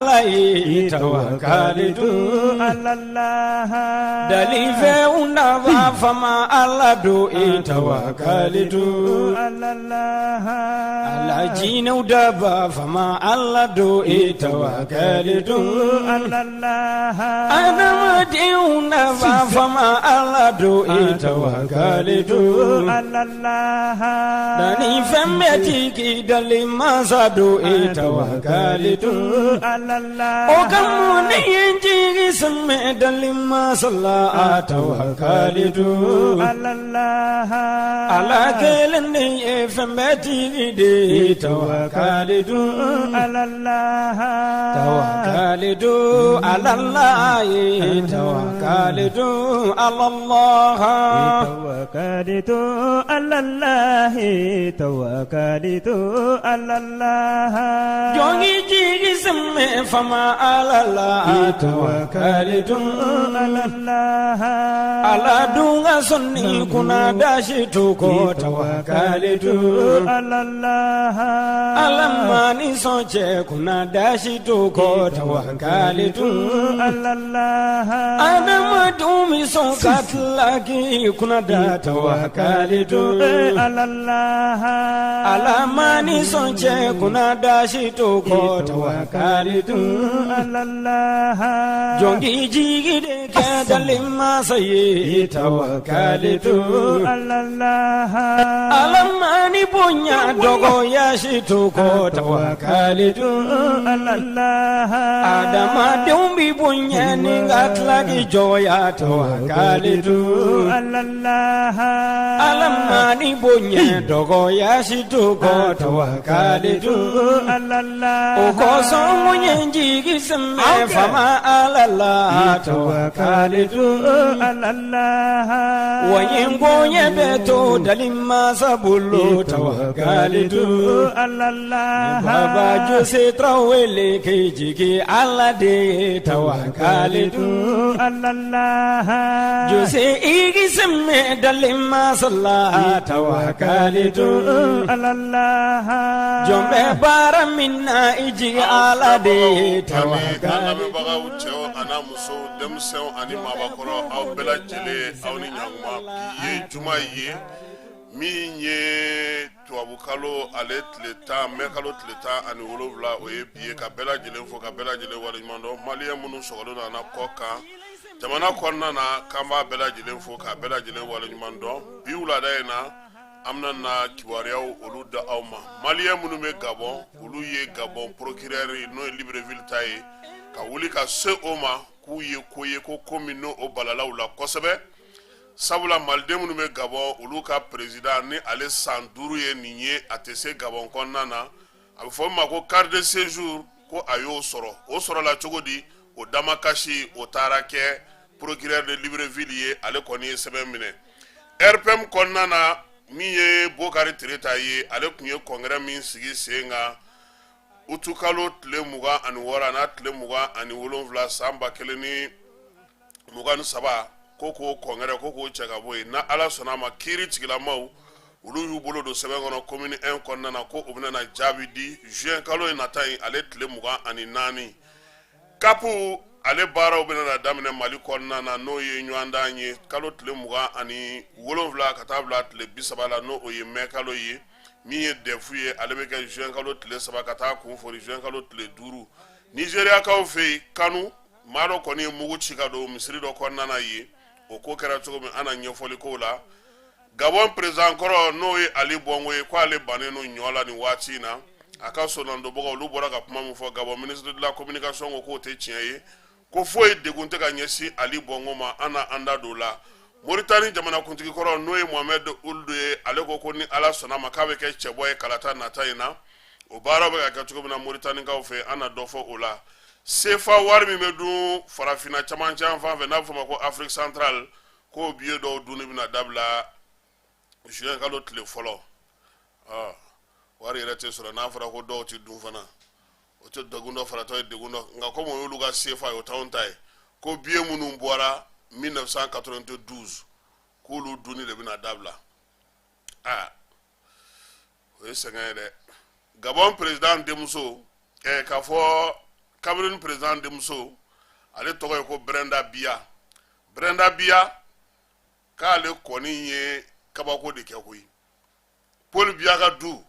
Ala tawakalitu ala la dalifɛnw nafa fama ala don i tawakalitu ala la ala jinɛw daba fama ala don i tawakalitu ala la adamadenw nafa fama ala don i tawakalitu ala la Dannifɛn bɛɛ tigi dali masa don i tawakalitu ala la o ka mun ne ye n jigi sɛmɛ dali masa la a tawakalitu ala la ala kelen de ye fɛn bɛɛ tigi de ye tawakalitu ala la tawakalitu ala la ye tawakalitu ala la tawakalitu ala la tawakalitu ala la jɔn k'i jigi sɛmɛ fama ala la tawakalitu ala la ala dun ka sɔnni kunna dasi to kɔ tawakalitu ala la ala ma ni sɔn cɛ kunna dasi to kɔ tawakalitu ala la adamadenw mi sɔn ka tila k'i kunna da tawakalitu ala la ala ma ni sɔn cɛ kunna dasi to kɔ tawakalitu ala la jɔn k'i jigi de kɛ dali masa ye tawakalitu ala la ala ma ni bonya dɔgɔya si to kɔ tawakalitu ala la adamadenw bi bonya ni ka tila k'i jɔya tawakalitu ala la ala ma ni bonya dɔgɔya si to kɔ tawakalitu ala la o kosɔn mun ye n jigi sɛmɛ fama ala la tawakalitu ala la wa ye n goɲɛ bɛ to dali masa bolo tawakalitu ala la Baba Jose Traoré k'i jigi ala de ye tawakalitu ala la Jose i k'i sɛmɛ dali masa la tawakalitu ala la jɔn bɛ baara min na i jigi ala de ye Ani an tawakalitu lamɛnbagaw cɛw an'a musow denmisɛnw ani maabakɔrɔ aw bɛɛ lajɛlen aw ni ɲankuma bi ye juma ye min ye tubabukalo ale tile 10 mɛ kalo tile 17 o ye bi ye ka bɛɛ lajɛlen fo ka bɛɛ lajɛlen waleɲuman dɔn maliyɛn minnu sɔgɔlen don an na kɔ kan jamana kɔnɔna na k'an b'a bɛɛ lajɛlen fo k'a bɛɛ lajɛlen waleɲuman dɔn bi wulada in na an bɛna na kibaruyaw olu da aw ma maliyɛn minnu bɛ gabɔn olu ye gabɔn procureur n'o ye libreville ta ye ka wuli ka se o ma k'u ye ko ye ko ko min n'o o balalaw la kosɛbɛ sabula maliden minnu bɛ gabɔn olu ka président ni ale san 5 ye nin ye a tɛ se gabɔn kɔnɔna na a bɛ fɔ min ma ko carte de séjour ko a y'o sɔrɔ o sɔrɔla cogo di o damakasi o taara kɛ procureur de libreville ye ale kɔni ye sɛbɛn minɛ rpm kɔnɔna na min ye bokari tereta ye ale tun ye congrès min sigi sen kan utukalo tile 26 n'a tile 27 san 1023 ko k'o congrès ko k'o cɛ ka bɔ yen na ala sɔnna a ma kiiri tigilamaw olu y'u bolo don sɛbɛn kɔnɔ commune 1 kɔnɔna na ko u bɛna na jaabi di juin kalo in nata in ale tile 24 CAP ale baaraw bɛna na daminɛ mali kɔnɔna na n'o ye ɲɔgɔndan ye kalo tile 27 ka taa bila tile 30 la n'o ye mɛ kalo ye min ye DEF ye ale bɛ kɛ juin kalo tile 3 ka taa kun fori juin kalo tile 5 nizeriyakaw fɛ yen kanu maa dɔ kɔni ye mugu ci ka don misiri dɔ kɔnɔna na yen o ko kɛra cogo min an na ɲɛfɔli k'o la gabɔn président kɔrɔ n'o ye ali bɔngo ye ko ale bannen don ɲɔ la nin waati in na a ka sonandobagaw olu bɔra ka kuma min fɔ gabɔn ministre de la communication ko k'o tɛ tiɲɛ ye ko foyi degun tɛ ka ɲɛsin ali bɔngo ma an na an da don o la moritani jamanakuntigi kɔrɔ n'o ye mohamed ould ye ale ko ko ni ala sɔnna ma k'a bɛ kɛ cɛbɔ ye kalata nata in na o baaraw bɛ ka kɛ cogo min na moritanikaw fɛ an na dɔ fɔ o la sefa wari min bɛ dun farafinna camancɛ yan fan fɛ n'a bɛ fɔ o ma ko afrique centrale k'o biye dɔw dunni bɛna dabila juin kalo tile fɔlɔ wari yɛrɛ tɛ sɔrɔ n'a fɔra ko dɔw tɛ dun fana o tɛ degun dɔ faratɔ ye degun dɔ nka komi o y'olu ka sefa ye o t'anw ta ye ko biye minnu bɔra 1992 k'olu dunni de bɛna dabila aa o ye sɛgɛn ye dɛ gabɔn président denmuso k'a fɔ Cameroun président denmuso, ale tɔgɔ ye ko Brenda Biya. Brenda Biya k'ale kɔni ye kabako de kɛ koyi. Paul Biya ka du,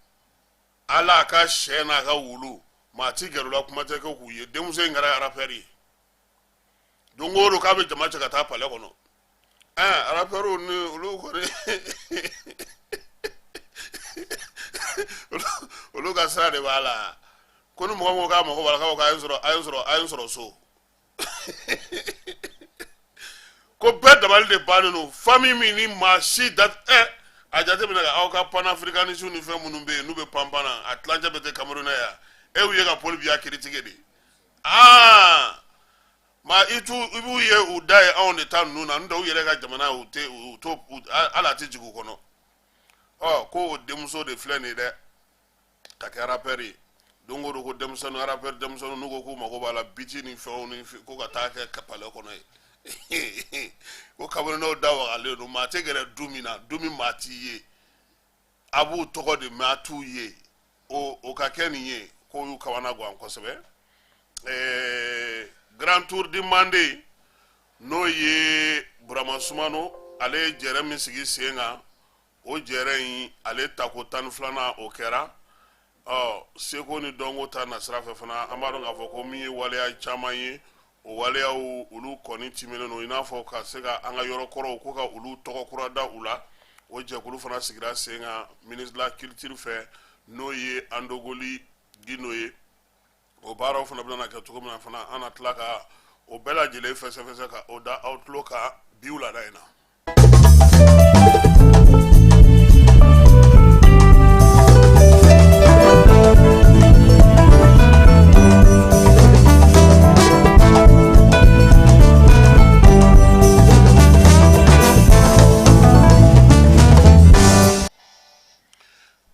ala a ka sɛ n'a ka wulu, maa ti gɛrɛ u la, kuma tɛ kɛ k'u ye. Denmuso in kɛra rappeur ye. Don o don k'a bɛ jama cɛ ka taa palais kɔnɔ. Rappeurs ni olu kɔni, olu ka sira de b'a la. Ko ni mɔgɔ min ko k'a mago b'a la, k'a ko a ye n sɔrɔ, a ye n sɔrɔ, a ye n sɔrɔ so. Ko bɛɛ dabali de bannen don. Famille min ni maa si da a jateminɛ ka aw ka panafricanistes ni fɛn minnu bɛ yen, n'u bɛ panpan na, a tilancɛ bɛɛ tɛ Camerounais ya. E y'u ye ka Paul Biya critiquer de. Maa i t'u, i b'u ye u da ye anw de ta ninnu na, n'o tɛ u yɛrɛ ka jamana u tɛ u t'o hali a tɛ jigin u kɔnɔ. Ɔ ko o denmuso de filɛ nin ye dɛ, ka kɛ rappeur ye. Don o don ko denmisɛnnin rappeur denmisɛnnin n'u ko k'u mago b'a la biti ni fɛnw ni ko ka taa kɛ palais kɔnɔ ye. Ko Camerounais da wagalen don, maa tɛ gɛrɛ du min na, du min maa t'i ye, a b'u tɔgɔ de mɛn, a t'u ye. O ka kɛ nin ye, k'o y'u kamana gan kosɛbɛ. Grand Tour du Mande, n'o ye Burama Sumano, ale ye jɛrɛ min sigi sen kan, o jɛrɛ in ale tako 12nan o kɛra. Ɔ seko ni dɔnko ta nasira fɛ fana, an b'a dɔn k'a fɔ ko min ye waleya caman ye, o waleyaw olu kɔni timɛnen don, i n'a fɔ ka se ka an ka yɔrɔ kɔrɔw ko ka olu tɔgɔ kura da u la. O jɛkulu fana sigira sen kan ministre de la culture fɛ, n'o ye Andogoli Gindo ye. O baaraw fana bɛna kɛ cogo min na fana, an na tila ka o bɛɛ lajɛlen fɛsɛfɛsɛ ka o da aw tulo kan bi wulada in na.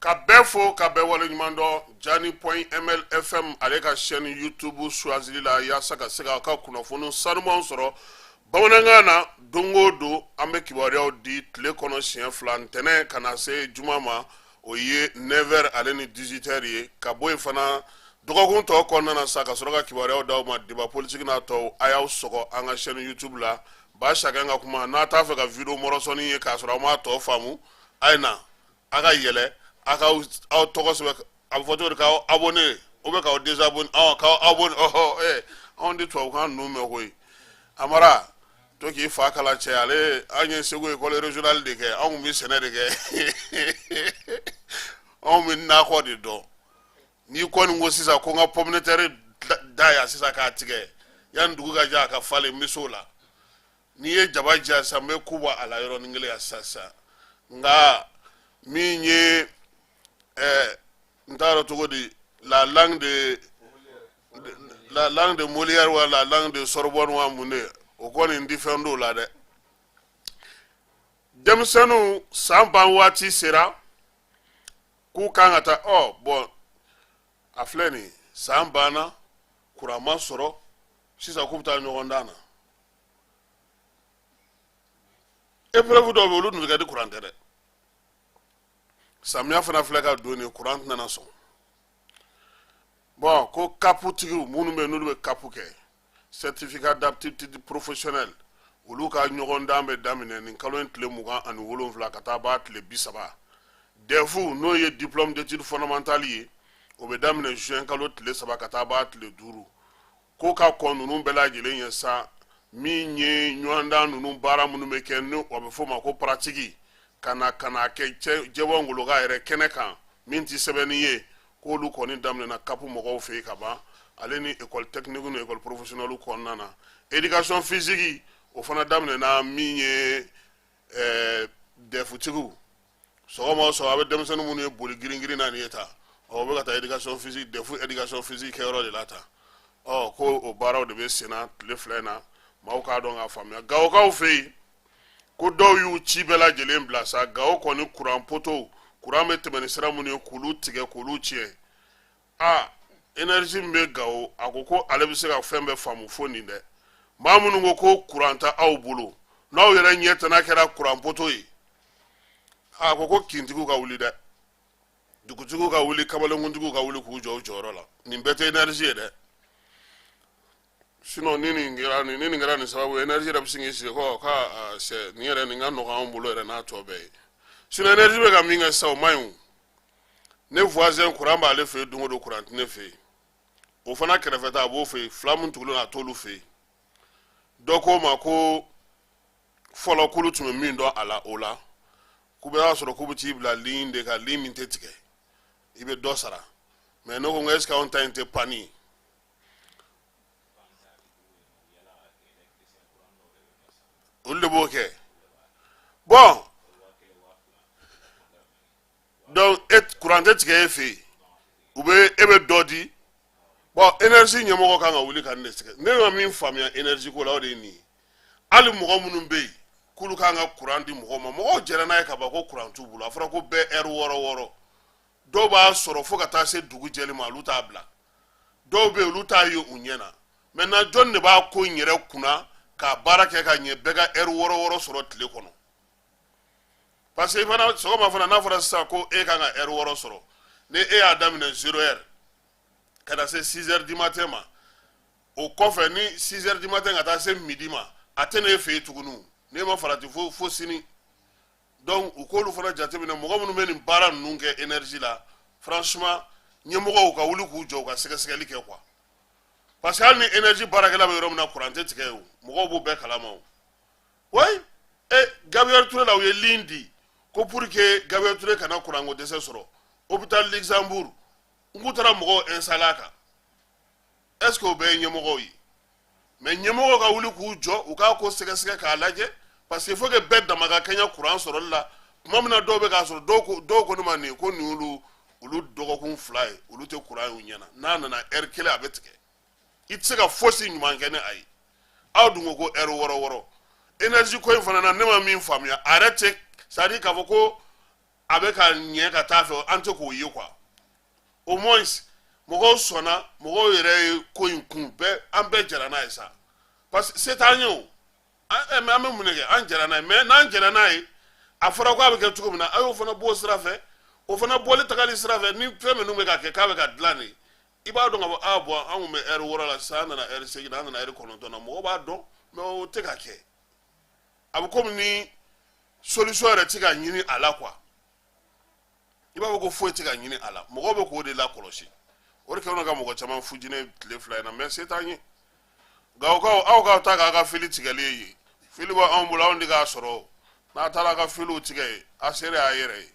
Ka bɛɛ fo ka bɛɛ waleɲuman dɔn Jani point MLFM ale ka chaîne YouTube choisili la, yaasa ka se k'aw ka kunnafoni sanumanw sɔrɔ bamanankan na. Don o don an bɛ kibaruyaw di tile kɔnɔ siɲɛ fila, ntɛnɛn ka na se juma ma, o ye 9h ale ni 18h ye. Ka bɔ yen fana, dɔgɔkun tɔ kɔnɔna na sa, ka sɔrɔ ka kibaruyaw d'aw ma, débat politique n'a tɔw. A y'aw sɔgɔ an ka chaîne YouTube la. Ba Sakɛ ka kuma, n'a t'a fɛ ka vidéo mɔrɔsɔnni ye k'a sɔrɔ aw m'a tɔ faamu, a ye na a ka yɛlɛ, a ka aw tɔgɔ sɛbɛn. A bɛ fɔ cogo di? K'aw abonné ou bien k'aw désabonné? Ɔ k'aw abonné. Ɔhɔ, anw tɛ tubabukan ninnu mɛn koyi. Amara to k'i fa kala cɛ, ale an ye Segu école régionale de kɛ, anw tun bɛ sɛnɛ de kɛ, anw bɛ nakɔ de dɔn. N'i kɔni ko sisan ko n ka pomme de terre da yan sisan k'a tigɛ yanni dugu ka jɛ a ka falen, n bɛ s'o la. N'i ye jaba diya sisan, n bɛ ku bɔ a la yɔrɔnin kelen yan sisan sisan. Nka min ye n t'a dɔn cogo di, la langue de Molière wa la langue de Sorbonne wa mun de, o kɔni n ti fɛn d'o la dɛ. Denmisɛnninw san ban waati sera k'u kan ka taa. Ɔ bɔn, a filɛ nin ye, san banna, kuran ma sɔrɔ, sisan k'u bɛ taa ɲɔgɔn dan na. Épreuve dɔw bɛ olu dun bɛ kɛ ni kuran tɛ dɛ. Samiya fana filɛ ka don nin, kuran tɛna sɔn. Bɔn, ko CAP tigiw minnu bɛ yen, n'olu bɛ CAP kɛ, certificat d'aptitude professionnelle, olu ka ɲɔgɔndan bɛ daminɛ nin kalo in tile 27 ka taa ban tile 30. DEF, n'o ye diplôme d'études fondamentales ye, o bɛ daminɛ juin kalo tile 3 ka taa ban tile 5. Ko ka kɔn ninnu bɛɛ lajɛlen ye sa, min ye ɲɔgɔndan ninnu baara minnu bɛ kɛ, ni o bɛ f'o ma ko pratique, ka na ka na kɛ jɛbɔ ngoloka yɛrɛ kɛnɛ kan, min tɛ sɛbɛnni ye, k'olu kɔni daminɛna CAP mɔgɔw fɛ yen ka ban, ale ni école technique ni école professionnelle kɔnɔna na. Éducation physique, o fana daminɛna. Min ye DEF tigiw, sɔgɔma o sɔgɔma a bɛ denmisɛnnin minnu ye boli girin girin na nin ye tan, ɔ u bɛ ka taa éducation physique, DEF éducation physique kɛyɔrɔ de la tan. Ɔ ko o baaraw de bɛ sen na tile 2 in na, maaw k'a dɔn k'a faamuya. Gawokaw fɛ yen, ko dɔw y'u ci bɛɛ lajɛlen bila sa. Gawo kɔni, kuran poto, kuran bɛ tɛmɛ ni sira minnu ye, k'olu tigɛ k'olu tiɲɛ. A énergie min bɛ Gawo, a ko ko ale bɛ se ka fɛn bɛɛ faamu fo nin dɛ. Maa minnu ko ko kuran tɛ aw bolo, n'aw yɛrɛ ɲɛ tana kɛra kuran poto ye, a ko ko kintigiw ka wuli dɛ, dugutigiw ka wuli, kamalenkuntigiw ka wuli k'u jɔ u jɔyɔrɔ la. Nin bɛɛ tɛ énergie ye dɛ. Sinon ni nin kɛra nin sababu ye, énergie yɛrɛ bɛ sin k'i sigi ko k'a c'est nin yɛrɛ, nin ka nɔgɔn anw bolo yɛrɛ n'a tɔ bɛɛ ye. Sinon énergie bɛ ka min kɛ sisan, o man ɲi o. Ne voisin, courant b'ale fɛ yen don o don, courant tɛ ne fɛ yen. O fana kɛrɛfɛ ta, a b'o fɛ yen. Fila min tugulen don, a t'olu fɛ yen. Dɔ ko ma ko fɔlɔ k'olu tun bɛ min dɔn a la, o la k'u bɛ y'a sɔrɔ k'u bɛ t'i bila ligne de kan, ligne min tɛ tigɛ, i bɛ dɔ sara. Mais ne ko n ko est ce que anw ta in tɛ panne ye? Olu de b'o kɛ. Bon, donc e courant tɛ tigɛ e fɛ yen, u bɛ e bɛ dɔ di. Bon, énergie ɲɛmɔgɔ kan ka wuli ka nin de tigɛ. Ne ma min faamuya énergie ko la, o de ye nin ye. Hali mɔgɔ minnu bɛ yen k'olu kan ka courant di mɔgɔw ma, mɔgɔw jɛra n'a ye ka ban ko courant t'u bolo. A fɔra ko bɛɛ heure 6 6. Dɔw b'a sɔrɔ fo ka taa se dugu jɛli ma, olu t'a bila. Dɔw bɛ yen, olu t'a ye u ɲɛ na. Maintenant, jɔn de b'a ko in yɛrɛ kunna k'a baara kɛ ka ɲɛ, bɛɛ ka heure 6 6 sɔrɔ tile kɔnɔ? Parce que fana sɔgɔma fana, n'a fɔra sisan ko e kan ka heure 6 sɔrɔ, ni e y'a daminɛ 0 heure ka na se 6 heures du matin ma, o kɔfɛ ni 6 heures du matin ka taa se midi ma, a tɛ n'e fɛ yen tuguni n'e ma farati fo sini. Donc u k'olu fana jateminɛ, mɔgɔ minnu bɛ nin baara ninnu kɛ énergie la. Franchement, ɲɛmɔgɔw ka wuli k'u jɔ, u ka sɛgɛsɛgɛli kɛ quoi, parce que hali ni énergie baarakɛla bɛ yɔrɔ min na, courant tɛ tigɛ o, mɔgɔw b'o bɛɛ kalama o. Oui, e Gabriel Touré la, u ye ligne di ko pour que Gabriel Touré kana courant ko dɛsɛ sɔrɔ. Hôpital Luxembourg, n k'u taara mɔgɔw installer a kan. Est ce que o bɛɛ ye ɲɛmɔgɔw ye? Mais ɲɛmɔgɔw ka wuli k'u jɔ, u k'a ko sɛgɛsɛgɛ k'a lajɛ, parce que il faut que bɛɛ dama ka kɛɲɛ courant sɔrɔli la. Tuma min na dɔw bɛ k'a sɔrɔ, dɔw ko ne ma nin ko nin olu dɔgɔkun 2 ye, olu tɛ courant ye u ɲɛna. N'a nana heure 1, a bɛ tigɛ, i tɛ se ka fosi ɲuman kɛ ni a ye. Aw dun ko ko heure 6 6. Énergie ko in fana na, ne ma min faamuya, a yɛrɛ tɛ, c'est à dire k'a fɔ ko a bɛ ka ɲɛ ka taa fɛ, an tɛ k'o ye quoi. Au moins mɔgɔw sɔnna, mɔgɔw yɛrɛ ye ko in kun bɛɛ, an bɛɛ jɛra n'a ye sa, parce que se t'an ye o. Mais an bɛ mun de kɛ? An jɛra n'a ye. Mais n'an jɛra n'a ye, a fɔra ko a bɛ kɛ cogo min na, a y'o fana b'o sira fɛ, o fana bɔli tagali sira fɛ. Ni fɛn minnu bɛ ka kɛ k'a bɛ ka dilan de, i b'a dɔn k'a fɔ a bɔn, an kun bɛ heure 6 la sisan, an nana heure 8 na, an nana heure 9 na, mɔgɔw b'a dɔn. Mais o tɛ ka kɛ. A bɛ komi ni solution yɛrɛ tɛ ka ɲini a la quoi. I b'a fɔ ko foyi tɛ ka ɲini a la. Mɔgɔw bɛ k'o de lakɔlɔsi, o de kɛlen don ka mɔgɔ caman fujinɛ tile 2 in na. Mais se t'an ye. Gawukaw, aw k'aw ta k'a ka fili tigɛli ye. Fili bɛ anw bolo, anw de k'a sɔrɔ. N'a taara a ka filiw tigɛ ye, a sere a yɛrɛ ye.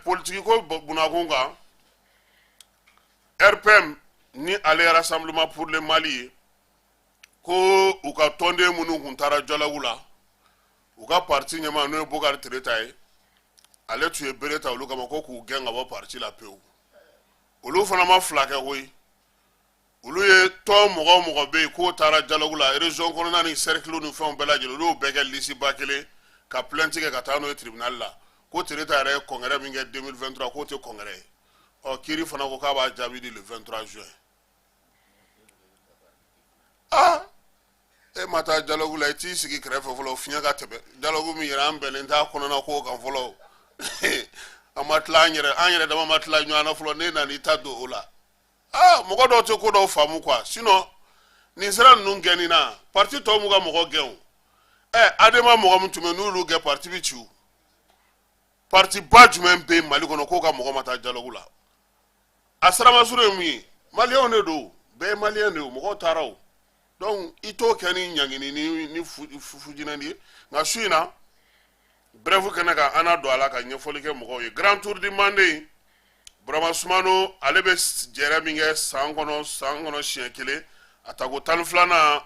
Politiki ko bunakun kan, RPM ni ale Rassemblement pour le Mali ye, ko u ka tɔnden minnu kun taara dialogue la, u ka parti ɲɛmaa, n'o ye Bokari Tereta ye, ale tun ye bere ta olu kama ko k'u gɛn ka bɔ parti la pewu. Olu fana ma fila kɛ koyi. Olu ye tɔn mɔgɔ o mɔgɔ bɛ yen k'o taara dialogue la, région kɔnɔna ni cercle ni fɛnw bɛɛ lajɛlen, olu y'o bɛɛ kɛ liste ba kelen ka plainte kɛ ka taa n'o ye tribunal la, ko Tereta yɛrɛ ye congrès min kɛ 2023, k'o tɛ congrès ye. Ɔ, kiiri fana ko k'a b'a jaabi di le 23 juin. Aa, e ma taa dialogue la, i t'i sigi kɛrɛfɛ fɔlɔ, fiɲɛ ka tɛmɛ. Dialogue min yɛrɛ, an bɛnnen t'a kɔnɔna kow kan fɔlɔ, an ma tila, an yɛrɛ, an yɛrɛ dama ma tila ɲɔgɔn na fɔlɔ, ne nana i ta don o la. Aa, mɔgɔ dɔw tɛ ko dɔw faamu quoi. Sinon nin sira ninnu gɛnni na, parti tɔw m'u ka mɔgɔ gɛn o. Ɛ, ADEMA mɔgɔ min tun bɛ yen, n'olu gɛn, parti bɛ ci o. Parti ba jumɛn bɛ yen Mali kɔnɔ k'o ka mɔgɔ ma taa dialogue la? A siramasuru ye mun ye? Maliyɛnw de don, bɛɛ ye maliyɛn de ye o, mɔgɔw taara o. Donc i t'o kɛ ni ɲangini ni fujinɛni ye. Nka su in na, bref kɛnɛ kan, an n'a don a la ka ɲɛfɔli kɛ mɔgɔw ye. Grand Tour du Mande, Burama Sumano, ale bɛ jɛrɛ min kɛ san kɔnɔ, san kɔnɔ siɲɛ kelen, a tako 12nan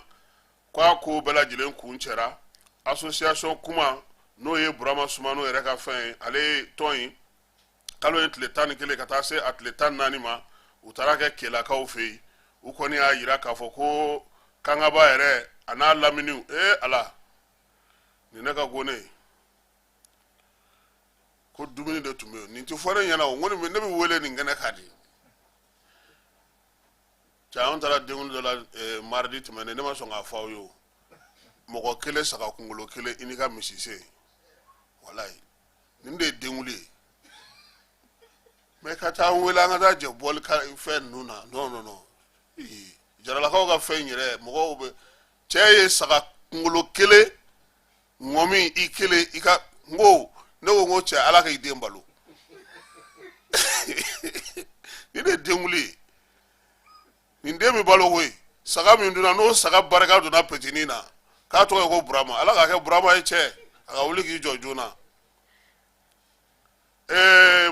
k'a ko bɛɛ lajɛlen kun cɛra. Association kuma, n'o ye Burama Sumano yɛrɛ ka fɛn ye, ale ye tɔn ye, kalo ye tile 11 ka taa se a tile 14 ma, u taara kɛ Kelakaw fɛ yen. U kɔni y'a yira k'a fɔ ko Kangaba yɛrɛ a n'a laminiw, ee ala, nin ne ka go ne ye ko dumuni de tun bɛ yen. Nin tɛ fɔ ne ɲɛna o, n ko ne bɛ wele nin kɛnɛ kan de. Cɛ, anw taara denkundi dɔ la mardi tɛmɛnen, ne ma sɔn k'a fɔ aw ye o. Mɔgɔ kelen saga kunkolo kelen, i n'i ka misisen, walayi, nin de ye denkundi ye. Mais ka taa n wele an ka taa jɛ bɔli ka fɛn ninnu na, non, non, non. Jaralakaw ka fɛn yɛrɛ, mɔgɔw bɛ cɛ ye saga kunkolo kelen ŋɔmi i kelen i ka. N ko, ne ko, n ko cɛ, Ala k'i den balo. Ni de denwuli ye, nin den bɛ balo koyi. Saga min dunna, n'o saga barika donna petinin na, k'a tɔgɔ ye ko Burama, Ala k'a kɛ Burama ye. Cɛ, a ka wuli k'i jɔ joona.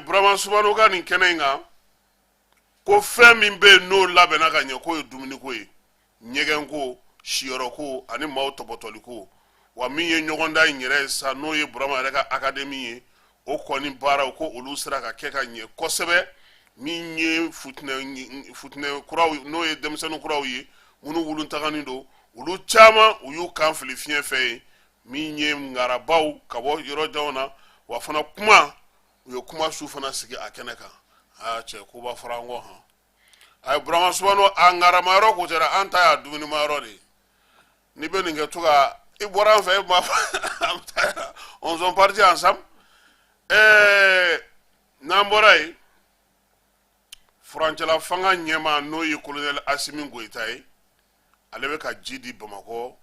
Burama Sumano ka nin kɛnɛ in kan, ko fɛn min bɛ yen n'o labɛnna ka ɲɛ, k'o ye dumuniko ye, ɲɛgɛnko, siyɔrɔko ani maaw tɔpɔtɔliko. Wa min ye ɲɔgɔndan in yɛrɛ ye sa, n'o ye Burama yɛrɛ ka akademi ye, o kɔni baaraw ko olu sera ka kɛ ka ɲɛ kosɛbɛ. Min ye futinɛ kuraw, n'o ye denmisɛnnin kuraw ye minnu wulutaganin don, olu caman u y'u kan fili fiɲɛ fɛ yen. Min ye ngarabaw ka bɔ yɔrɔ janw na, wa fana kuma, u ye kuma su fana sigi a kɛnɛ kan. Aa cɛ, koba fɔra an kɔ han. A ye Burama Sumano, a ngarama yɔrɔ ko tɛ, an ta y'a dumunima yɔrɔ de ye. N'i bɛ nin kɛ to ka i bɔra an fɛ, e ma an bɛ taa, on sont partis ensemble. N'an bɔra yen, furancɛla fanga ɲɛmaa, n'o ye colonel Asimi Goyita ye, ale bɛ ka ji di Bamakɔ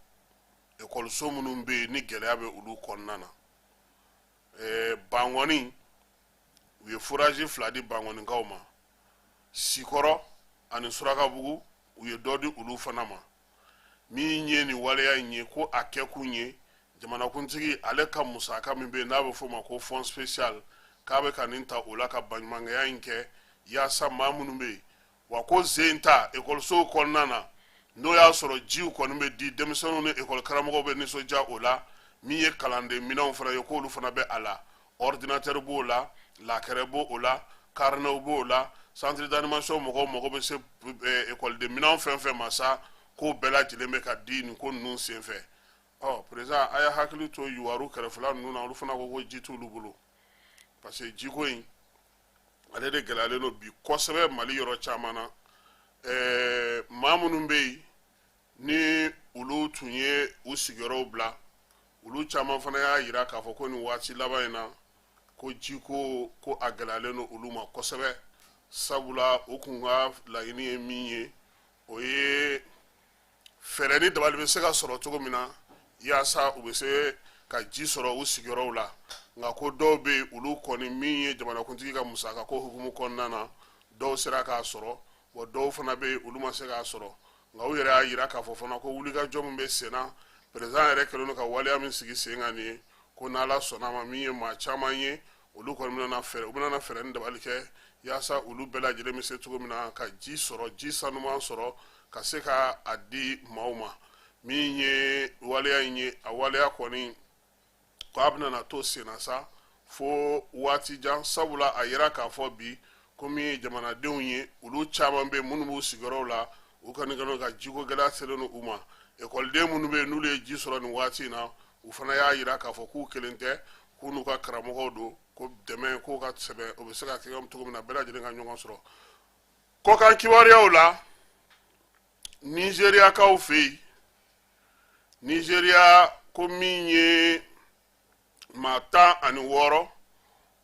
ekɔliso minnu bɛ yen ni gɛlɛya bɛ olu kɔnɔna na. Bankɔni, u ye forage 2 di Bankɔnikaw ma. Sikɔrɔ ani Surakabugu, u ye dɔ di olu fana ma. Min ye nin waleya in ye, ko a kɛkun ye jamanakuntigi ale ka musaka min bɛ yen n'a bɛ f'o ma ko fonds spécial, k'a bɛ ka nin ta o la ka baɲumankɛya in kɛ, yaasa maa minnu bɛ yen, wa ko zen ta ekɔlisow kɔnɔna na, n'o y'a sɔrɔ jiw kɔni bɛ di denmisɛnninw ni ekɔli karamɔgɔw bɛ nisɔndiya o la. Min ye kalanden minɛnw fana ye, k'olu fana bɛ a la, ordinateur b'o la, lakɛrɛ b'o la, carnet b'o la, centre d'animation mɔgɔw mago bɛ se ekɔliden minɛnw fɛn fɛn ma sa, k'o bɛɛ lajɛlen bɛ ka di nin ko ninnu senfɛ. Ɔ président, a ye hakili to yuwaru kɛrɛfɛla ninnu na, olu fana ko ko ji t'olu bolo, parce que jiko in ale de gɛlɛyalen don bi kosɛbɛ Mali yɔrɔ caman na. Maa minnu bɛ yen ni olu tun ye u sigiyɔrɔw bila, olu caman fana y'a yira k'a fɔ ko nin waati laban in na, ko jiko ko a gɛlɛyalen don olu ma kosɛbɛ, sabula u kun ka laɲini ye min ye, o ye fɛɛrɛ ni dabali bɛ se ka sɔrɔ cogo min na yaasa u bɛ se ka ji sɔrɔ u sigiyɔrɔw la. Nka ko dɔw bɛ yen, olu kɔni, min ye jamanakuntigi ka musaka ko hukumu kɔnɔna na, dɔw sera k'a sɔrɔ, wa dɔw fana bɛ yen, olu ma se k'a sɔrɔ. Nka u yɛrɛ y'a yira k'a fɔ fana ko wulikajɔ min bɛ sen na, président yɛrɛ kɛlen don ka waleya min sigi sen kan nin ye, ko n'Ala sɔnna a ma, min ye maa caman ye, olu kɔni bɛna fɛɛrɛ, u bɛna fɛɛrɛ ni dabali kɛ yaasa olu bɛɛ lajɛlen bɛ se cogo min na ka ji sɔrɔ, ji sanuman sɔrɔ ka se ka a di maaw ma. Min ye waleya in ye, a waleya kɔni ko a bɛna to senna sa fo waati jan, sabula a yira k'a fɔ bi ko min ye jamanadenw ye, olu caman bɛ minnu b'u sigiyɔrɔw la, u kɔni kɛlen ka jiko gɛlɛya selen u ma. Ekɔliden minnu bɛ yen n'olu ye ji sɔrɔ nin waati in na, u fana y'a yira k'a fɔ k'u kelen tɛ, k'u n'u ka karamɔgɔw don, ko dɛmɛ k'o ka sɛbɛn, o bɛ se ka kɛ cogo min na bɛɛ lajɛlen ka ɲɔgɔn sɔrɔ. Kɔkan kibaruyaw la, Nizeriyakaw fɛ yen, Nizeriya, ko min ye maa 16,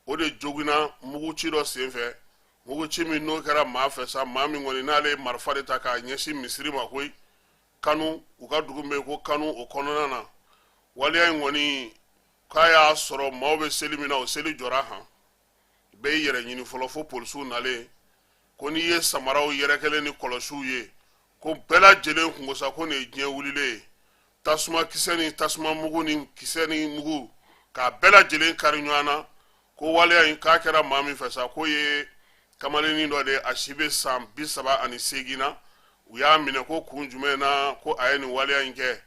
o de joginna muguci dɔ senfɛ, muguci min n'o kɛra maa fɛ sa, maa min kɔni n'ale ye marifa de ta k'a ɲɛsin misiri ma koyi, Kanu, u ka dugu min bɛ yen ko Kanu, o kɔnɔna na. Waleya in kɔni, k'a y'a sɔrɔ maaw bɛ seli min na, o seli jɔra han, bɛɛ y'i yɛrɛ ɲini fɔlɔ fo polisiw nalen. Ko n'i ye samaraw yɛrɛkɛlen ni kɔlɔsiw ye, ko bɛɛ lajɛlen kun ko sa ko nin ye diɲɛ wulilen ye, tasuma kisɛ ni tasuma mugu ni kisɛ ni mugu k'a bɛɛ lajɛlen kari ɲɔgɔn na. Ko waleya in k'a kɛra maa min fɛ sa, k'o ye kamalennin dɔ de ye, a si bɛ san 38 na. U y'a minɛ ko kun jumɛn na ko a ye nin waleya in kɛ?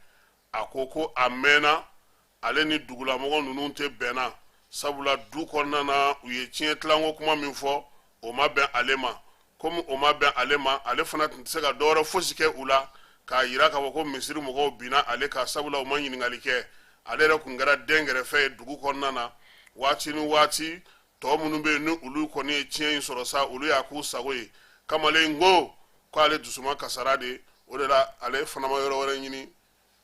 A ko ko a mɛnna ale ni dugulamɔgɔ ninnu tɛ bɛnna, sabula du kɔnɔna na, u ye tiɲɛ tilanko kuma min fɔ, o ma bɛn ale ma. Komi o ma bɛn ale ma, ale fana tun tɛ se ka dɔwɛrɛ fosi kɛ u la k'a yira k'a fɔ ko misiri mɔgɔw binna ale kan, sabula u ma ɲininkali kɛ. Ale yɛrɛ tun kɛra den kɛrɛfɛ ye dugu kɔnɔna na waati ni waati. Tɔ minnu bɛ yen ni olu kɔni ye tiɲɛ in sɔrɔ sa, olu y'a k'u sago ye. Kamalen ko k'ale dusuma kasara de, o de la ale fana ma yɔrɔ wɛrɛ ɲini.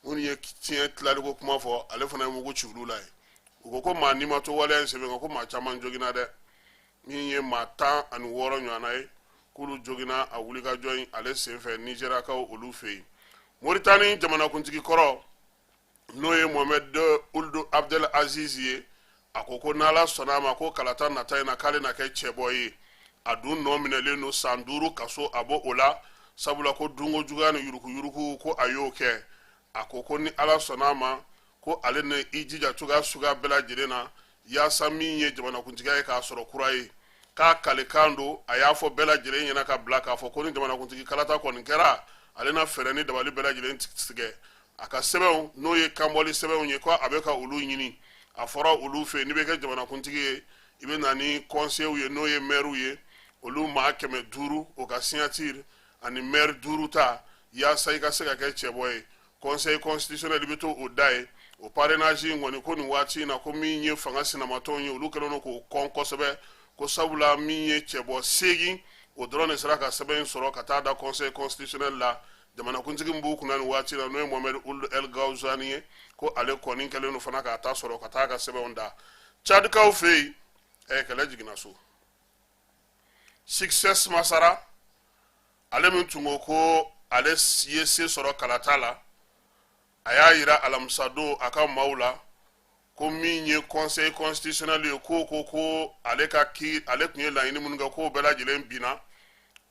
Minnu ye tiɲɛ tilaliko kuma fɔ, ale fana ye mugu ci olu la ye. U ko ko maa n'i ma to waleya in senfɛ, ko maa caman joginna dɛ, min ye maa 16 ɲɔgɔnna ye. K'olu joginna a wulikajɔ in ale senfɛ Nizeriyakaw olu fɛ yen. Moritani jamanakuntigi kɔrɔ, n'o ye Mohamed Ould Abdel Aziz ye, a ko ko n'Ala sɔnna a ma, ko kalata nata in na, k'ale na kɛ cɛbɔ ye. A dun nɔ minɛlen don san 5 kaso, a bɔ o la, sabula ko dunko juguya ni yurukuyuruku ko a y'o kɛ. A ko ko ni Ala sɔnna a ma, ko ale ni i jija cogoya suguya bɛɛ lajɛlen na yaasa min ye jamanakuntigiya ye k'a sɔrɔ kura ye. K'a kalekan don, a y'a fɔ bɛɛ lajɛlen ɲɛna ka bila k'a fɔ ko ni jamanakuntigi kalata kɔni kɛra, ale na fɛɛrɛ ni dabali bɛɛ lajɛlen tigɛ. A ka sɛbɛnw, n'o ye kanbɔli sɛbɛnw ye, ko a bɛ ka olu ɲini. A fɔra olu fɛ, n'i bɛ kɛ jamanakuntigi ye, i bɛ na ni conseillers ye, n'o ye maires ye, olu maa 500, o ka signature ani maire 5 ta, yaasa i ka se ka kɛ cɛbɔ ye. Conseil constitutionnel, i bɛ to o da ye. O parrainage in kɔni, ko nin waati in na, ko min ye fanga sinamatɔnw ye, olu kɛlen don k'o kɔn kosɛbɛ, ko sabula min ye cɛbɔ 8, o dɔrɔn de sera ka sɛbɛn in sɔrɔ ka taa da Conseil constitutionnel la. Jamanakuntigi min b'u kunna nin waati la, n'o ye Mohamed Ould El Ghazouani ye, ko ale kɔni kɛlen don fana k'a ta sɔrɔ ka taa ka sɛbɛnw da. Tchadikaw fɛ yen, kɛlɛ jiginna so. Succès Masra, ale min tun ko ko ale ye se sɔrɔ kalata la, a y'a yira alamisadon a ka maaw la ko min ye Conseil constitutionnel ye, ko ko ko ale ka ki ale tun ye laɲini minnu kɛ, k'o bɛɛ lajɛlen binna.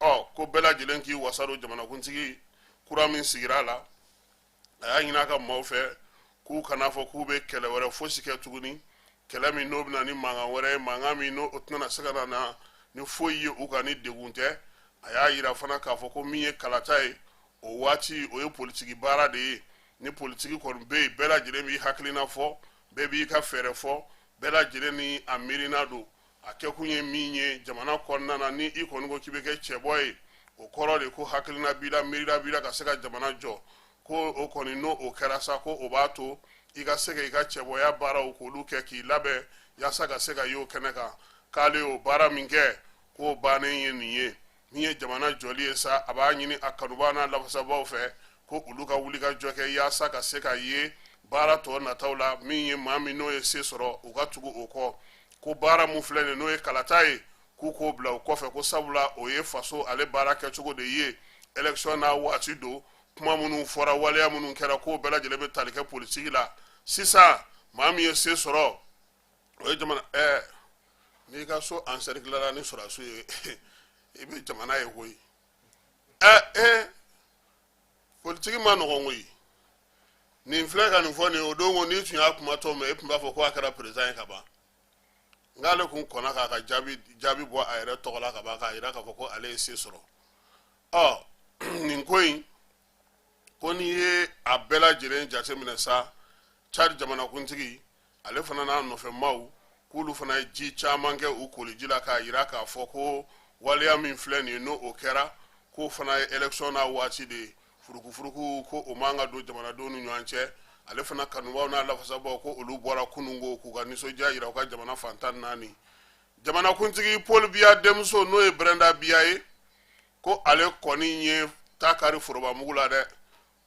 Ɔ, ko bɛɛ lajɛlen k'i wasa don jamanakuntigi kura min sigira a la. A y'a ɲini a ka maaw fɛ k'u kana fɔ k'u bɛ kɛlɛ wɛrɛ fosi kɛ tuguni, kɛlɛ min n'o bɛna ni mankan wɛrɛ ye, mankan min n'o tɛna se ka na ni foyi ye u kan ni degun tɛ. A y'a yira fana k'a fɔ ko min ye kalata ye, o waati o ye politiki baara de ye. Ni politiki kɔni bɛ yen, bɛɛ lajɛlen b'i hakilina fɔ, bɛɛ b'i ka fɛɛrɛ fɔ, bɛɛ lajɛlen ni a miirina don. A kɛkun ye min ye jamana kɔnɔna na, ni i kɔni ko k'i bɛ kɛ cɛbɔ ye, o kɔrɔ de ko hakilina b'i la, miirina b'i la ka se ka jamana jɔ. Ko o kɔni, n'o o kɛra sa, ko o b'a to i ka se ka i ka cɛbɔya baaraw k'olu kɛ k'i labɛn yaasa ka se ka y'o kɛnɛ kan. K'ale y'o baara min kɛ, k'o bannen ye nin ye. Min ye jamana jɔli ye sa, a b'a ɲini a kanubaa n'a lafasabaaw fɛ ko olu ka wuli ka jɔ kɛ yaasa ka se ka ye baara tɔ nataw la. Min ye maa min n'o ye se sɔrɔ, u ka tugu o kɔ. Ko baara mun filɛ nin, n'o ye kalata ye, k'u k'o bila o kɔfɛ, ko sabula o ye faso ale baara kɛcogo de ye. Élection n'a waati don, kuma minnu fɔra, waleya minnu kɛra, k'o bɛɛ lajɛlen bɛ tali kɛ politiki la. Sisan maa min ye se sɔrɔ, o ye jamana n'i ka so encercler la ni sɔrɔdasiw ye, i bɛ jamana ye koyi. ɛ ɛ politiki ma nɔgɔn koyi. Nin filɛ ka nin fɔ nin ye, o don ko n'i tun y'a kumatɔ mɛn, e tun b'a fɔ ko a kɛra président ye ka ban. N'ale kun kɔnna k'a ka jaabi bɔ a yɛrɛ tɔgɔ la ka ban, k'a yira k'a fɔ ko ale ye se sɔrɔ. Ɔ, nin ko in ko n'i ye a bɛɛ lajɛlen jateminɛ sa, Tchad jamanakuntigi ale fana n'a nɔfɛ maaw, k'olu fana ye ji caman kɛ u koliji la k'a yira k'a fɔ ko waleya min filɛ nin ye, n'o o kɛra, k'o fana ye élection n'a waati de ye, furukufuruku ko o man ka don jamanadenw ni ɲɔgɔn cɛ. Ale fana kanubaw n'a lafasabaw, ko olu bɔra kununko k'u ka nisɔndiya yira u ka jamana fan 14. Jamanakuntigi Paul Biya denmuso, n'o ye Brenda Biya ye, ko ale kɔni ye ta kari forobamugu la dɛ.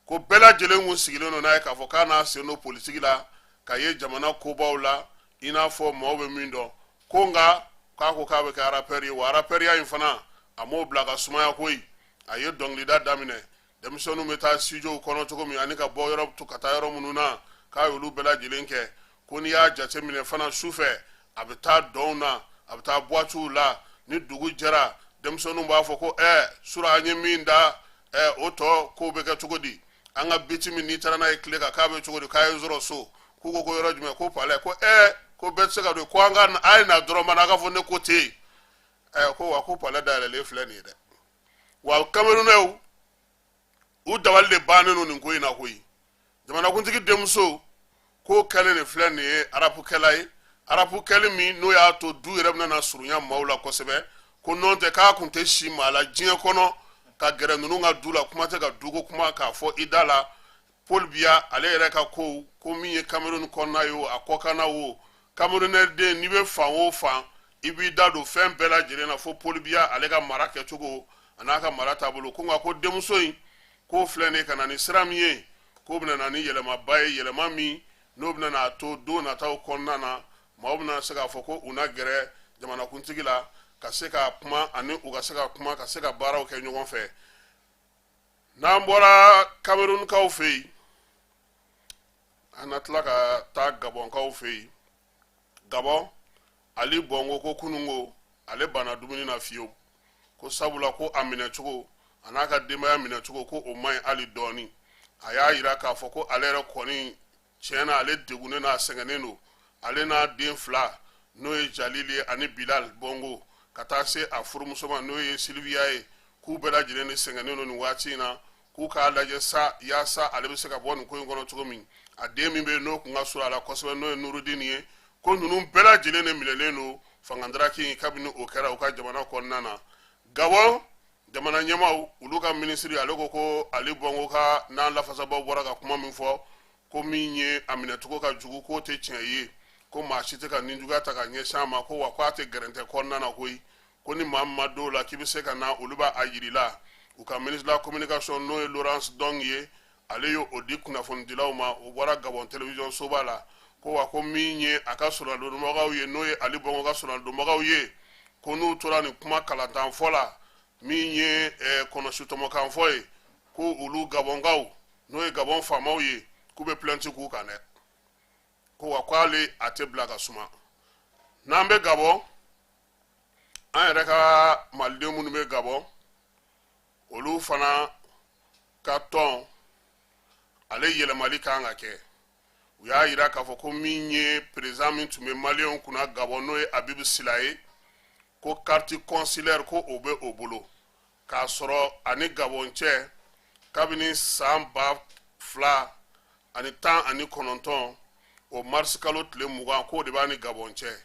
Ko bɛɛ lajɛlen kun sigilen don n'a ye k'a fɔ k'a n'a sen don politiki la ka ye jamana kobaw la, i n'a fɔ maaw bɛ min dɔn. Ko nka k'a ko k'a bɛ kɛ rappeur ye, wa rappeurya in fana, a m'o bila ka sumaya koyi. A ye dɔnkilida daminɛ, denmisɛnninw bɛ taa studio kɔnɔ cogo min ani ka bɔ yɔrɔ ka taa yɔrɔ minnu na, k'a y'olu bɛɛ lajɛlen kɛ. Ko n'i y'a jateminɛ fana, su fɛ a bɛ taa dɔnw na, a bɛ taa boîtew la. Ni dugu jɛra, denmisɛnninw b'a fɔ ko sura an ye min da o tɔ kow bɛ kɛ cogo di? An ka biti min n'i taara n'a ye tile kan, k'a bɛ cogo di? K'a ye sɔrɔ so. K'u ko ko yɔrɔ jumɛn? Ko palais. Ko ko bɛɛ tɛ se ka don, ko an ka a ye na dɔrɔn mana a ka fɔ ne ko ten yen. Ko wa ko palais dayɛlɛlen filɛ nin ye dɛ. Wa Camerounais u dabali de bannen don nin ko in na koyi. Jamanakuntigi denmuso k'o kɛlen de filɛ nin ye rapkɛla ye, rap kɛli min n'o y'a to du yɛrɛ bɛna na surunya maaw la kosɛbɛ. Ko nɔn tɛ k'a kun tɛ si maa la diɲɛ kɔnɔ ka gɛrɛ ninnu ka du la, kuma tɛ ka duko kuma k'a fɔ i da la. Paul Biya ale yɛrɛ ka kow, ko min ye Cameroun kɔnɔna ye o, a kɔkanna o, Camerounais den n'i bɛ fan o fan, i b'i da don fɛn bɛɛ lajɛlen na fo Paul Biya ale ka mara kɛcogo a n'a ka mara taabolo. Ko nka ko denmuso in k'o filɛ nin ye ka na ni sira min ye, k'o bɛna na ni yɛlɛmaba ye, yɛlɛma min n'o bɛna n'a to don nataw kɔnɔna na, maaw bɛna se k'a fɔ ko u na gɛrɛ jamanakuntigi la. ka se ka kuma ani u ka se ka kuma ka se ka baaraw kɛ ɲɔgɔn fɛ. N'an bɔra Kamerunkaw fɛ yen, an na tila ka taa Gabɔnkaw fɛ yen. Gabɔn, Ali Bɔngo ko kununko ale banna dumuni na fiyewu, ko sabula ko a minɛcogo a n'a ka denbaya minɛcogo ko o man ɲi hali dɔɔni. A y'a yira k'a fɔ ko ale yɛrɛ kɔni tiɲɛ na ale degunnen n'a sɛgɛnnen don, ale n'a den fila n'o ye Jalili ye ani Bilal Bɔngo, ka taa se a furumuso ma n'o ye Sylvia ye, k'u bɛɛ lajɛlen de sɛgɛnnen don nin waati in na, k'u k'a lajɛ sa yaasa ale bɛ se ka bɔ nin ko in kɔnɔ cogo min. A den min bɛ yen n'o tun ka surun a la kosɛbɛ n'o ye Nurudini ye, ko ninnu bɛɛ lajɛlen de minɛlen don fangandaraki kabini o kɛra u ka jamana kɔnɔna na. Gabɔn jamana ɲɛmaaw olu ka minisiri ale ko ko Ali Bɔngo ka n'a lafasabaaw bɔra ka kuma min fɔ ko min ye a minɛcogo ka jugu, k'o tɛ tiɲɛ ye, ko maa si tɛ ka ninjuguya ta ka ɲɛsin a ma, ko wa ko a tɛ gɛrɛntɛ kɔnɔna na koyi, ko ni maa min ma dɔw la k'i bɛ se ka na olu b'a a yir'i la. U ka ministre de la communication n'o ye Laurence Dong ye, ale y'o di kunnafonidilaw ma, o bɔra Gabon télévision soba la, ko wa ko min ye a ka soronadonbagaw ye n'o ye Ali Bɔngo ka soronadonbagaw ye, ko n'u tora nin kuma kalantan fɔ la min ye kɔnɔsitɔmɔkan fɔ ye, ko olu Gabɔnkaw n'o ye Gabɔn faamaw ye, k'u bɛ plainte k'u kan dɛ, ko wa k'ale a tɛ bila ka suma. N'an bɛ Gabɔn, an yɛrɛ ka maliden minnu bɛ Gabɔn, olu fana ka tɔn ale yɛlɛmali kan ka kɛ. U y'a yira k'a fɔ ko min ye président min tun bɛ maliyɛnw kunna Gabɔn n'o ye Abibu Sila ye, ko carte consulaire ko o bɛ o bolo, k'a sɔrɔ ani Gabɔn cɛ kabini san 2019 o marisi kalo tile 20, k'o de b'a ni Gabɔn cɛ.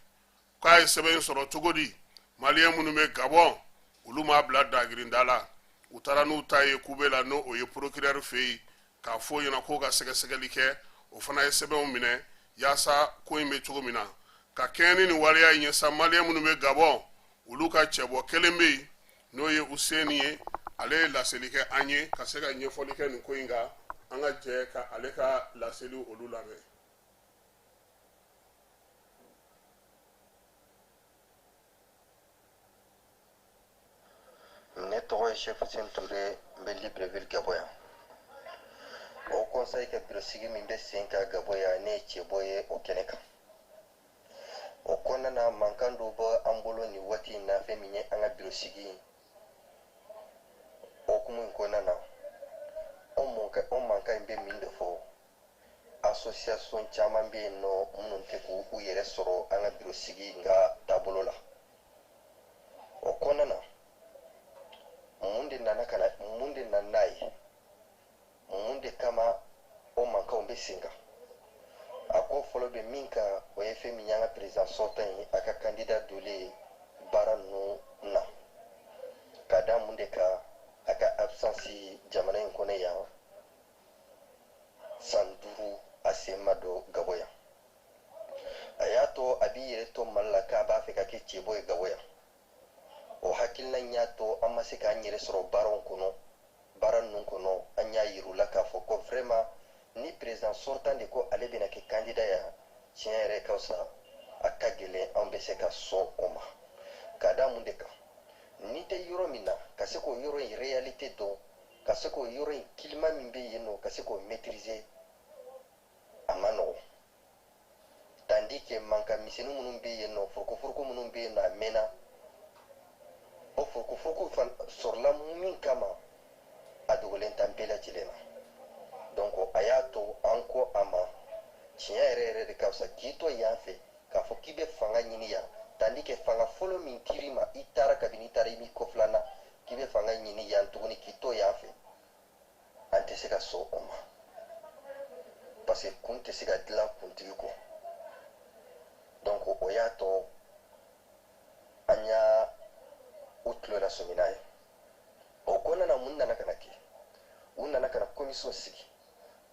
K'a ye sɛbɛn in sɔrɔ cogo di? Maliyɛn minnu bɛ Gabɔn, olu m'a bila dagirinda la, u taara n'u ta ye kube la n'o ye procureur fɛ yen k'a fɔ o ɲɛna k'o ka sɛgɛsɛgɛli kɛ. O fana ye sɛbɛnw minɛ yaasa ko in bɛ cogo min na ka kɛɲɛ ni nin waleya in ye sa. Maliyɛn minnu bɛ Gabɔn, olu ka cɛbɔ kelen bɛ yen n'o ye Useni ye, ale ye laseli kɛ an ye ka se ka ɲɛfɔli kɛ nin ko in kan. An ka jɛ ka ale ka laseli olu lamɛn. Ne tɔgɔ ye Chef Hussein Touré, n bɛ Libreville Gabɔ yan. O conseil ka bureau sigi min bɛ sen kan Gabɔ yan, ne ye cɛbɔ ye o kɛnɛ kan. O kɔnɔna na, mankan dɔw bɛ an bolo nin waati in na, fɛn min ye an ka bureau sigi hokumu in kɔnɔna na. O mankan in bɛ min de fɔ, association caman bɛ yen nɔ minnu tɛ k'u yɛrɛ sɔrɔ an ka bureau sigi in ka taabolo la. O kɔnɔna na, mun de nana ka na, mun de nana n'a ye, mun de kama o mankanw bɛ sen kan? A ko fɔlɔ bɛ min kan, o ye fɛn min y'an ka président sortant ye, a ka candidat donlen baara ninnu na, ka da mun de kan, a ka absence jamana in kɔnɔ yan san 5, a sen ma don Gabɔ yan. A y'a to a b'i yɛrɛ to Mali la k'a b'a fɛ ka kɛ cɛbɔ ye Gabɔ yan. O hakilina in y'a to an ma se k'an yɛrɛ sɔrɔ baaraw kɔnɔ, baara ninnu kɔnɔ. An y'a yir'u la k'a fɔ ko vraiment ni président sortant de ko ale bɛna kɛ candidat yan, tiɲɛ yɛrɛ ka fisa, a ka gɛlɛn an bɛ se ka sɔn o ma. Ka da mun de kan? N'i tɛ yɔrɔ min na, ka se k'o yɔrɔ in réalité dɔn, ka se k'o yɔrɔ in climat min bɛ yen nɔ, ka se k'o maîtriser, a ma nɔgɔn. Tandis que mankan misɛnnin minnu bɛ yen nɔ, furukufuruku minnu bɛ yen nɔ, a mɛnna. O furukufuruku sɔrɔla min kama, a dogolen t'an bɛɛ lajɛlen na. Donc a y'a to an ko a ma, tiɲɛ yɛrɛ yɛrɛ de ka fisa k'i to yan fɛ k'a fɔ k'i bɛ fanga ɲini yan, tandis que fanga fɔlɔ min dir'i ma, i taara, kabini i taara i m'i kɔ filanan k'i bɛ fanga ɲini yan tuguni k'i to yan fɛ, an tɛ se ka sɔn o ma, parce que kun tɛ se ka dilan kuntigi kɔ. Donc o y'a to an y'a u tulo lasɔmi n'a ye. O kɔnɔna na, mun nana ka na kɛ? U nana ka na commission sigi.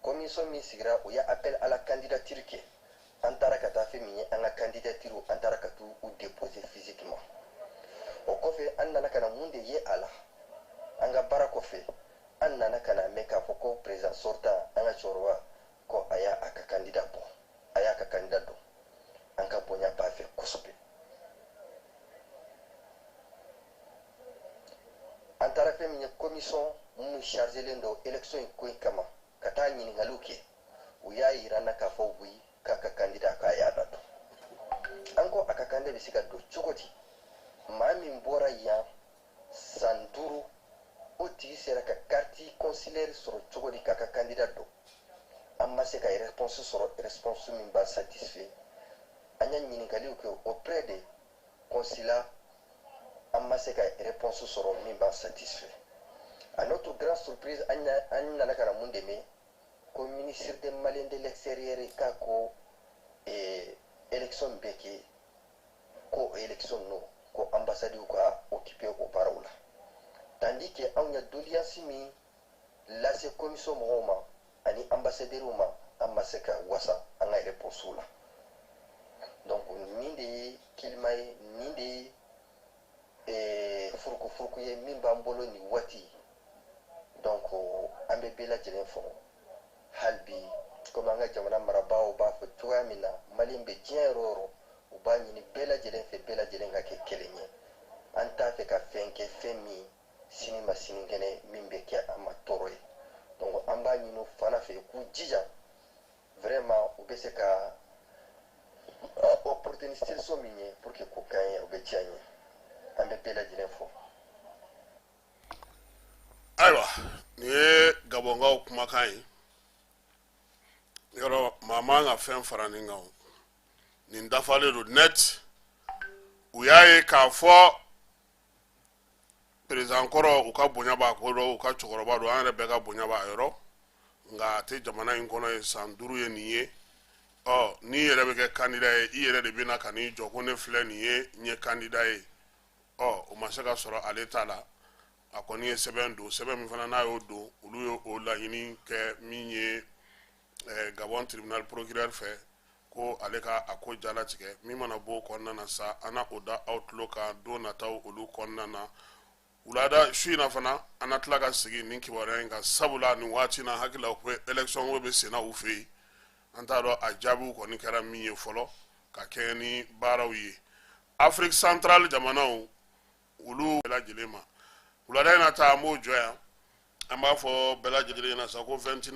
Commission min sigira, u ye appel à la candidature kɛ. An taara ka taa fɛn min ye an ka candidature, an taara ka t'u déposer physiquement. O kɔfɛ, an nana ka na mun de ye a la? An ka baara kɔfɛ, an nana ka na mɛn k'a fɔ ko président sortant, an ka cɛkɔrɔba, ko a y'a a ka candidat bɔ, a y'a ka candidat dɔn. An ka bonya b'a fɛ kosɛbɛ. Fɛn min ye commission minnu chargelen don élection in ko in kama, ka taa ɲininkaliw kɛ, u y'a yira n na k'a fɔ oui, k'a ka candidat k'a y'a ladon. An ko a ka candidat bɛ se ka don cogo di? Maa min bɔra yan san 5, o tigi sera ka carte consulaire sɔrɔ cogo di k'a ka candidat don? An ma se ka réponse sɔrɔ, réponse min b'a satisfait. An ye ɲininkaliw kɛ auprès de consulat, an ma se ka réponse sɔrɔ min b'a satisfait. À notre grande surprise, an nana ka na mun de mɛn? Ko ministre des Maliens de l'extérieur k'a ko élection bɛ kɛ, ko élection no, ko ambassade ka occuper o baaraw la, tandis que anw ye doléance min lase commission mɔgɔw ma ani ambassadeurs ma, an ma se ka wasa an ka réponse la. Donc nin de ye climat ye, nin de ye furuku furuku ye min b'an bolo nin waati. Donc an bɛ bɛɛ lajɛlen fɔ hali bi, komi an ka jamana marabaaw b'a fɔ cogoya min na, Maliyɛn bɛ diɲɛ yɔrɔ o yɔrɔ, u b'a ɲini bɛɛ lajɛlen fɛ, bɛɛ lajɛlen ka kɛ kelen ye. An t'a fɛ ka fɛn kɛ, fɛn min sini ma sinikɛnɛ min bɛ kɛ an ma tɔɔrɔ ye. Donc an b'a ɲini u fana fɛ k'u jija vraiment, u bɛ se ka opportunité min ye pour que k'o k'an ye, o bɛ diya n ye. An bɛ bɛɛ lajɛlen fɔ. Ayiwa, nin ye Gabɔnkaw kumakan ye. Yɔrɔ maa man ka fɛn fara nin kan o, nin dafalen don net. U y'a ye k'a fɔ président kɔrɔ, u ka bonya b'a ko dɔn, u ka cɛkɔrɔba don, an yɛrɛ bɛɛ ka bonya b'a yɔrɔ, nka a tɛ jamana in kɔnɔ ye san 5 ye nin ye. Ɔ n'i yɛrɛ bɛ kɛ candidat ye, i yɛrɛ de bɛ na ka n'i jɔ ko ne filɛ nin ye, n ye candidat ye. Ɔ o ma se ka sɔrɔ ale ta la. A kɔni ye sɛbɛn don, sɛbɛn min fana n'a y'o don, olu ye o laɲini kɛ min ye Gabon tribunal procureur fɛ ko ale ka a ko jalatigɛ. Min mana bɔ o kɔnɔna na sa, an na o da aw tulo kan don nataw olu kɔnɔna na. Wulada su in na fana, an na tila ka sigi nin kibaruya in kan, sabula nin waati na, hakili la ko élection ko bɛ senna u fɛ yen. An t'a dɔn a jaabiw kɔni kɛra min ye fɔlɔ ka kɛɲɛ ni baaraw ye Afrique centrale jamanaw olu bɛɛ lajɛlen ma. Wulada in na ta, an b'o jɔ yan. An b'a fɔ bɛɛ lajɛlen ɲɛna sa ko 21